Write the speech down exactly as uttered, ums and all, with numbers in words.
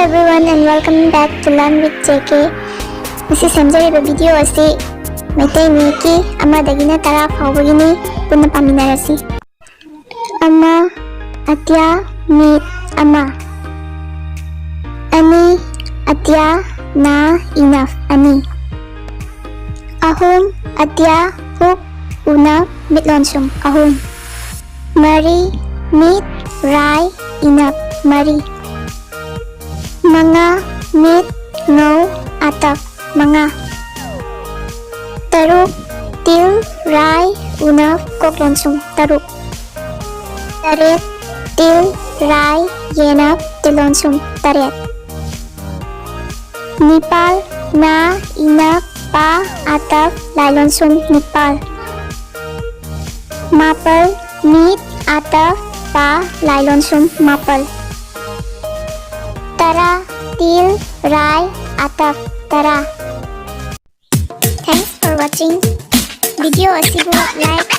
Everyone and welcome back to Learn with J K. ꯉꯁꯤ ꯁꯦꯝꯖꯔꯤꯕ video ꯑꯁꯤ ꯃꯩꯇꯩ ꯃꯌꯦꯛꯀꯤ ꯑꯃꯗꯒꯤꯅ ꯇꯔꯥ ꯐꯥꯎꯕꯒꯤꯅꯤ꯫ ꯄꯨꯟꯅ ꯄꯥꯃꯤꯟꯅꯔꯁꯤ꯫ ꯑꯃ, ꯑꯇ꯭ꯌ, ꯃꯤꯠ, ꯑꯃ꯫ ꯑꯅꯤ, ꯑꯇ꯭ꯌ, ꯅ, ꯏꯅꯐ, ꯑꯅꯤ꯫ ꯑꯍꯨꯝ, ꯑꯇ꯭ꯌ, ꯍꯨꯛ, ꯎꯅꯐ, ꯃꯤꯠ ꯂꯣꯟꯁꯨꯝ, ꯑꯍꯨꯝ꯫ ꯃꯔꯤ, ꯃꯤꯠ, ꯔꯥꯏ, ꯏꯅꯐ, ꯃꯔꯤ꯫ ꯃꯉꯥ, ꯃꯤꯠ, ꯉꯧ, ꯑꯇꯞ, ꯃꯉꯥ꯫ ꯇꯔꯨꯛ, ꯇꯤꯜ, ꯔꯥꯏ, ꯎꯅꯐ, ꯀꯣꯛ ꯂꯣꯟꯁꯨꯝ, ꯇꯔꯨꯛ꯫ ꯇꯔꯦꯠ, ꯇꯤꯜ, ꯔꯥꯏ, ꯌꯦꯅꯐ, ꯇꯤꯜ ꯂꯣꯟꯁꯨꯝ, ꯇꯔꯦꯠ꯫ ꯅꯤꯄꯥꯜ, ꯅ, ꯏꯅꯐ, ꯄ, ꯑꯇꯞ, ꯂꯥꯏ ꯂꯣꯟꯁꯨꯝ, ꯅꯤꯄꯥꯜ꯫ ꯃꯥꯄꯜ, ꯃꯤꯠ, ꯑꯇꯞ, ꯄ, ꯂꯥꯏ ꯂꯣꯟꯁꯨꯝ, ꯃꯥꯄꯜ꯫ ꯇꯔꯥ, ꯇꯤꯜ, ꯔꯥꯏ, ꯑꯇꯞ, ꯇꯔꯥ꯫ Thanks for watching. Video ꯑꯁꯤꯕꯨ like,